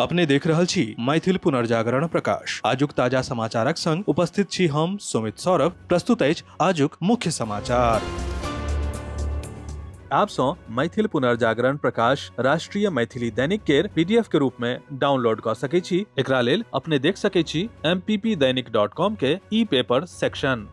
अपने देख रहल छी मैथिल पुनर्जागरण प्रकाश। आजुक ताजा समाचारक संग उपस्थित छी हम सुमित सौरभ। प्रस्तुत अछि आजुक मुख्य समाचार। आप सँ मैथिल पुनर्जागरण प्रकाश राष्ट्रीय मैथिली दैनिक केर पीडीएफ के रूप में डाउनलोड कऽ सकै छी। एकरा लेल अपने देख सकै छी mppdainik.com के ई पेपर सेक्शन।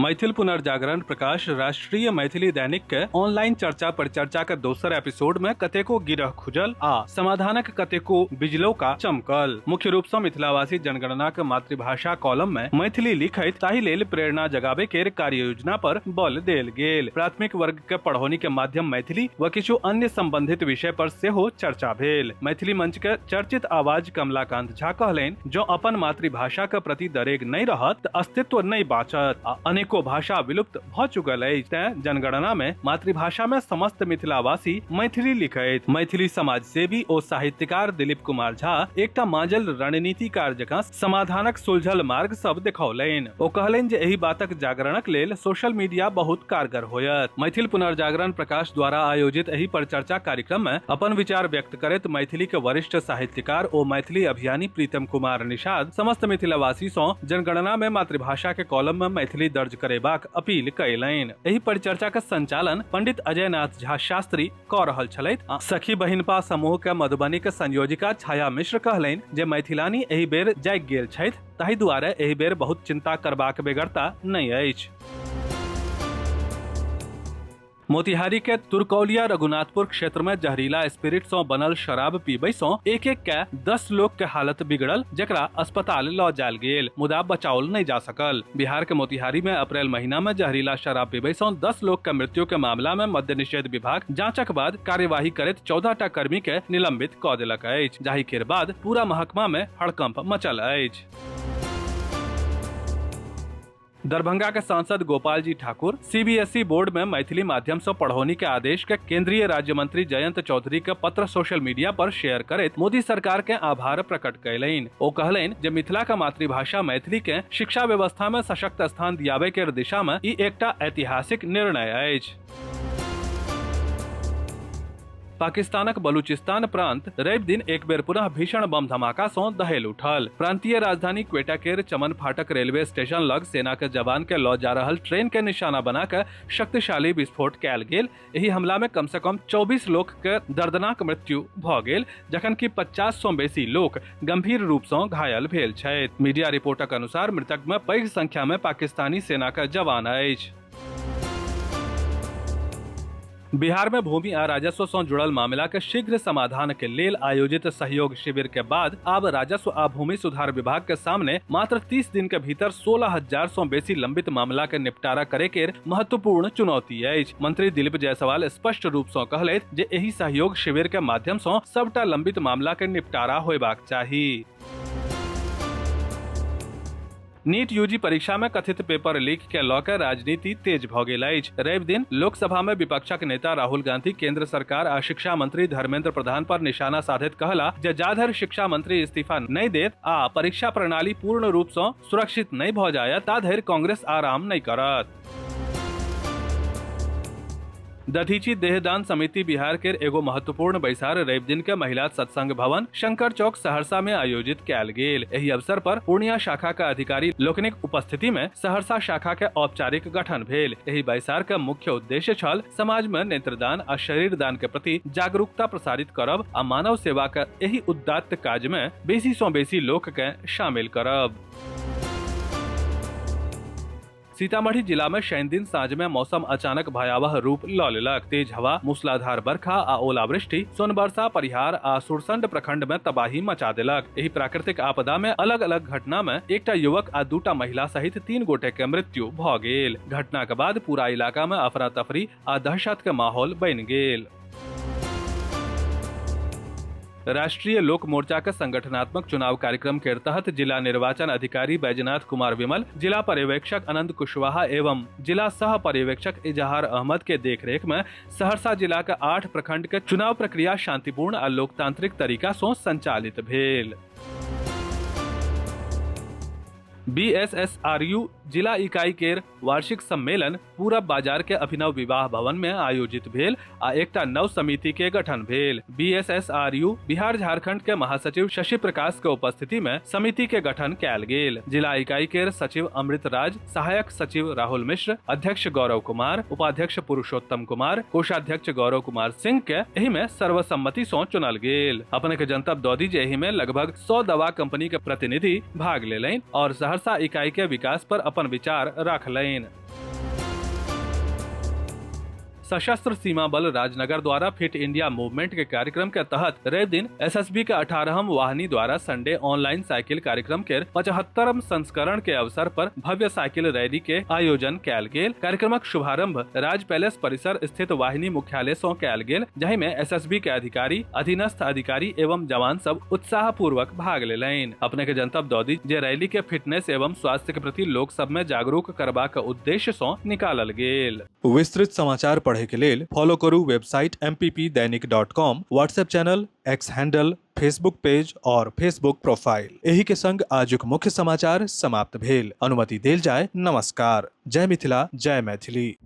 मैथिल पुनर्जागरण प्रकाश राष्ट्रीय मैथिली दैनिक के ऑनलाइन चर्चा परिचर्चा के दोसर एपिसोड में कतेको गिरह खुजल आ समाधानक कतेको बिजलौका चमकल। मुख्य रूप सँ मिथिलावासी जनगणना के मातृभाषा कॉलम में मैथिली लिखैत ताहि लेल प्रेरणा जगाबे केर कार्य योजना पर बल देल गेल। प्राथमिक वर्ग के पढ़ौनी के माध्यम मैथिली व किछु अन्य संबंधित विषय पर सेहो चर्चा भेल। मैथिली मंच के चर्चित आवाज कमलाकांत झा कहलनि, जँ अपन मातृभाषा के प्रति दरेग नहि रहत त अस्तित्व नहि बाँचत आ अनेको भाषा विलुप्त भ चुकल अछि, तें जनगणना मे मातृभाषा मे समस्त मिथिलावासी मैथिली लिखैत। मैथिली समाजसेवी ओ साहित्यकार दिलीप कुमार झा एकटा मांजल रणनीतिकार जकाँ समाधानक सुलझल मार्ग सब देखौलनि। ओ कहलनि जे एहि बातक जागरणक लेल सोशल मीडिया बहुत कारगर होयत। मैथिल पुनर्जागरण प्रकाश द्वारा आयोजित एहि परिचर्चा कार्यक्रम मे अपन विचार व्यक्त करैत मैथिली के वरिष्ठ साहित्यकार ओ मैथिली अभियानी प्रीतम कुमार निषाद समस्त मिथिलावासी सँ जनगणना मे मातृभाषा के कॉलम मे मैथिली दर्ज करेबाक अपील कयलनि। एहि परिचर्चा के संचालन पंडित अजय नाथ झा शास्त्री कऽ रहल छलथि। सखी बहिनपा समूह के मधुबनी के संयोजिका छाया मिश्र कहलनि जे मैथिलानी एहि बेर जागि गेल छथि, ताहि दुआरे एहि बेर बहुत चिंता करबाक बेगरता नहि अछि। मोतिहारी के तुरकौलिया रघुनाथपुर क्षेत्र में जहरीला स्पिरिट से बनल शराब पीबै से एक एक के 10 लोग के हालत बिगड़ल, जकरा अस्पताल ल जायल गेल मुदा बचाओल नहीं जा सकल। बिहार के मोतिहारी में अप्रैल महीना में जहरीला शराब पीबै से 10 लोग के मृत्यु के मामला में मद्य निषेध विभाग जांचक बाद कार्यवाही करैत 14 टा कर्मी के निलंबित क देलक अछि, जाहि के बाद पूरा महकमा में हड़कंप मचल अछि। दरभंगा के सांसद गोपाल जी ठाकुर सीबीएसई बोर्ड में मैथिली माध्यम से पढ़ौनी के आदेश के केंद्रीय राज्य मंत्री जयंत चौधरी के पत्र सोशल मीडिया पर शेयर करैत मोदी सरकार के आभार प्रकट कयलनि। ओ कहलनि जे मिथिला के मातृभाषा मैथिली के शिक्षा व्यवस्था में सशक्त स्थान दियाबे के दिशा में ई एकटा ऐतिहासिक निर्णय अछि। पाकिस्तानक बलूचिस्तान प्रांत रवि दिन एक बेर पुनः भीषण बम धमाका सँ दहेल उठल। प्रांतीय राजधानी क्वेटा केर चमन फाटक रेलवे स्टेशन लग सेना के जवान के लऽ जा रहल ट्रेन के निशाना बना के शक्तिशाली विस्फोट कयल गेल। एहि हमला में कम से कम 24 लोक के दर्दनाक मृत्यु भऽ गेल, जखन कि 50 सँ बेसी लोक गंभीर रूप सँ घायल भेल छथि। मीडिया रिपोर्टक अनुसार मृतक में पैघ संख्या में पाकिस्तानी सेना के जवान अछि। बिहार में भूमि आ राजस्व सं जुड़ल मामला के शीघ्र समाधान के लेल आयोजित सहयोग शिविर के बाद आब राजस्व आ भूमि सुधार विभाग के सामने मात्र 30 दिन के भीतर 16,000 सं बेसी लंबित मामला के निपटारा करे के महत्वपूर्ण चुनौती अछि। मंत्री दिलीप जायसवाल स्पष्ट रूप सं कहलथि जे एहि सहयोग शिविर के माध्यम सं सबटा लंबित मामला के निपटारा होयबाक चाही। नीट यूजी परीक्षा में कथित पेपर लीक के लऽ के राजनीति तेज भऽ गेल अछि। रवि दिन लोकसभा में विपक्षक नेता राहुल गांधी केंद्र सरकार आ शिक्षा मंत्री धर्मेंद्र प्रधान पर निशाना साधैत कहला जे जाधरि शिक्षा मंत्री इस्तीफा नहि देत आ परीक्षा प्रणाली पूर्ण रूप सँ सुरक्षित नहि भऽ जायत ताधरि कांग्रेस आराम नहि करत। दधीची देहदान समिति बिहार के एगो महत्वपूर्ण बैसार रवि दिन के महिला सत्संग भवन शंकर चौक सहरसा में आयोजित कयल गेल। एहि अवसर पर पूर्णिया शाखा के अधिकारी लोकनिक उपस्थिति में सहरसा शाखा के औपचारिक गठन भेल। एहि बैसार के मुख्य उद्देश्य छल समाज में नेत्रदान आ शरीर दान के प्रति जागरूकता प्रसारित करब आ मानव सेवा के एहि उदात्त काज में बेसी सँ बेसी लोक के शामिल करब। सीतामढ़ी जिला में शनि दिन साँझ में मौसम अचानक भयावह रूप ल लेलक। तेज हवा, मूसलाधार बरखा आ ओलावृष्टि सोनबरसा, परिहार आ सुरसंड प्रखंड में तबाही मचा देलक। एहि प्राकृतिक आपदा में अलग अलग घटना में एकटा युवक आ दूटा महिला सहित 3 गोटे के मृत्यु भ गेल। घटना के बाद पूरा इलाका में अफरा तफरी आ दहशत के माहौल बनि गेल। राष्ट्रीय लोक मोर्चा के संगठनात्मक चुनाव कार्यक्रम के तहत जिला निर्वाचन अधिकारी बैजनाथ कुमार विमल, जिला पर्यवेक्षक आनंद कुशवाहा एवं जिला सह पर्यवेक्षक इजहार अहमद के देखरेख में सहरसा जिला के 8 प्रखंड के चुनाव प्रक्रिया शांतिपूर्ण आ लोकतांत्रिक तरीका सं संचालित भेल। बीएसएसआरयू जिला इकाई केर वार्षिक सम्मेलन पूरब बाजार के अभिनव विवाह भवन में आयोजित भेल आ एकटा नव समिति के गठन भेल। बीएसएसआरयू बिहार झारखंड के महासचिव शशि प्रकाश के उपस्थिति में समिति के गठन कयल गेल। जिला इकाई के सचिव अमृत राज, सहायक सचिव राहुल मिश्र, अध्यक्ष गौरव कुमार, उपाध्यक्ष पुरुषोत्तम कुमार, कोषाध्यक्ष गौरव कुमार सिंह के एहि में सर्वसम्मति सं चुनल गेल। अपने के जनतब दऽ दी जे एहि में लगभग 100 दवा कंपनी के प्रतिनिधि भाग लेलनि और सहरसा इकाई के विकास पर अपन विचार रखलनि। सशस्त्र सीमा बल राजनगर द्वारा फिट इंडिया मूवमेंट के कार्यक्रम के तहत रवि दिन एसएसबी के 18 वाहिनी द्वारा संडे ऑनलाइन साइकिल कार्यक्रम के 75 संस्करण के अवसर पर भव्य साइकिल रैली के आयोजन कयल गेल। कार्यक्रमक शुभारंभ राज पैलेस परिसर स्थित वाहिनी मुख्यालय सं कयल गेल, जाहि में एसएसबी के अधिकारी, अधीनस्थ अधिकारी एवं जवान सब उत्साह पूर्वक भाग लेलनि। अपने के जनतब दऽ दी जे रैली के फिटनेस एवं स्वास्थ्य के प्रति लोक सब में जागरूक करबाक उद्देश्य सं निकालल गेल। विस्तृत समाचार पढ़े के लेल फॉलो करू website mppdainik.com, WhatsApp channel, X handle, Facebook page और फेसबुक प्रोफाइल। एही के संग आजुक मुख्य समाचार समाप्त भेल। अनुमति देल जाय। नमस्कार। जय मिथिला, जय मैथिली।